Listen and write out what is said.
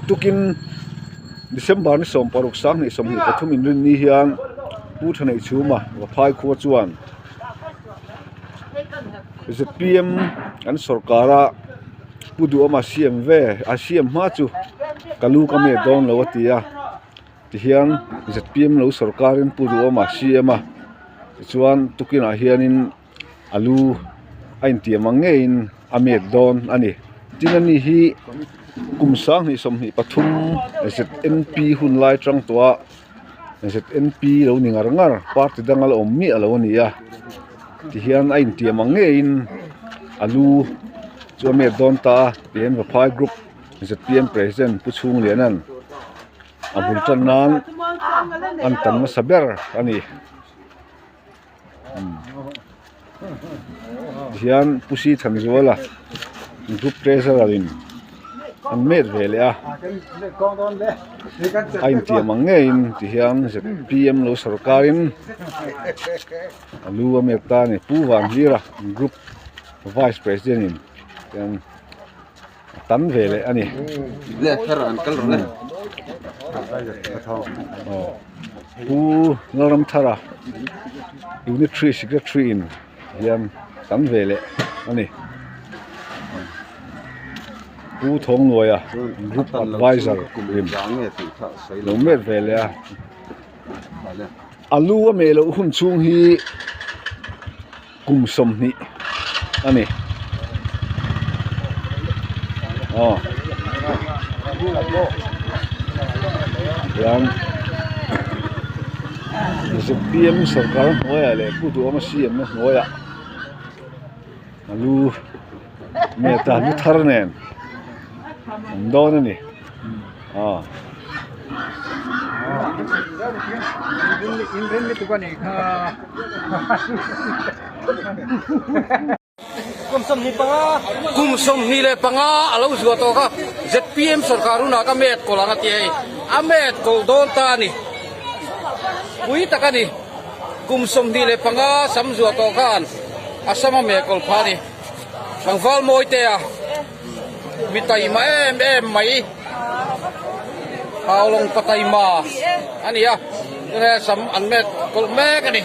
Tukin December ni 16 2023 inrinni hian Pu Thaneichhuma Vaphai khua chuan zpm an sawrkar a Pu Duhawma siam ve a siam hma chu ka lu ka met dawn lo a ti a tihian zpm lo sawrkarin Pu Duhawma siam a tichuan tukinah hianin. a lu a intiam ang ngeiin a met dawn a ni tin ani hi kum 2023 znp hun lai tang tawh a znp lo ni ngar ngar party danga la awm miah lo a ni a tihian a intiam ang ngeiin a lu chu a met dawn ta a tihian vaphai group zpm president pu chhungliana'n a bul tan nan an tan nasa ber a ni. Tihian Pu Si Thanzuala group treasurer in an met ve leh a a intiam ang ngeiin tihian zpm lo sorkar in a lu a met ta a ni Pu Vanhlira group vice president in tihian a tam ve leh a ni. Pu Lalramthara unit three secretary in hian tam ve leh a ni. Pu Thawngluaia group advisor in lo met ve leh a. A lu a meh loh hun chhung hi. Kum 20 a ni. Aw. Hian zpm sorkar hnuaiah leh Pu Duhawma CM na hnuaiah a lu meta lu thar nen an dawn a ni. Aw. Kum 25 a lo zuah tawk a, zpm sorkar hunah ka met kawl ang a ti hei, a met kawl dawn ta a ni, pui tak a ni, kum 25 sam zuah tawh khan a sam a meh kawl phah a ni, tlangval mawi te a mi taima em em mai, Haulawng pa taima a ni a, tunah hian sam an met kawlh mek a ni.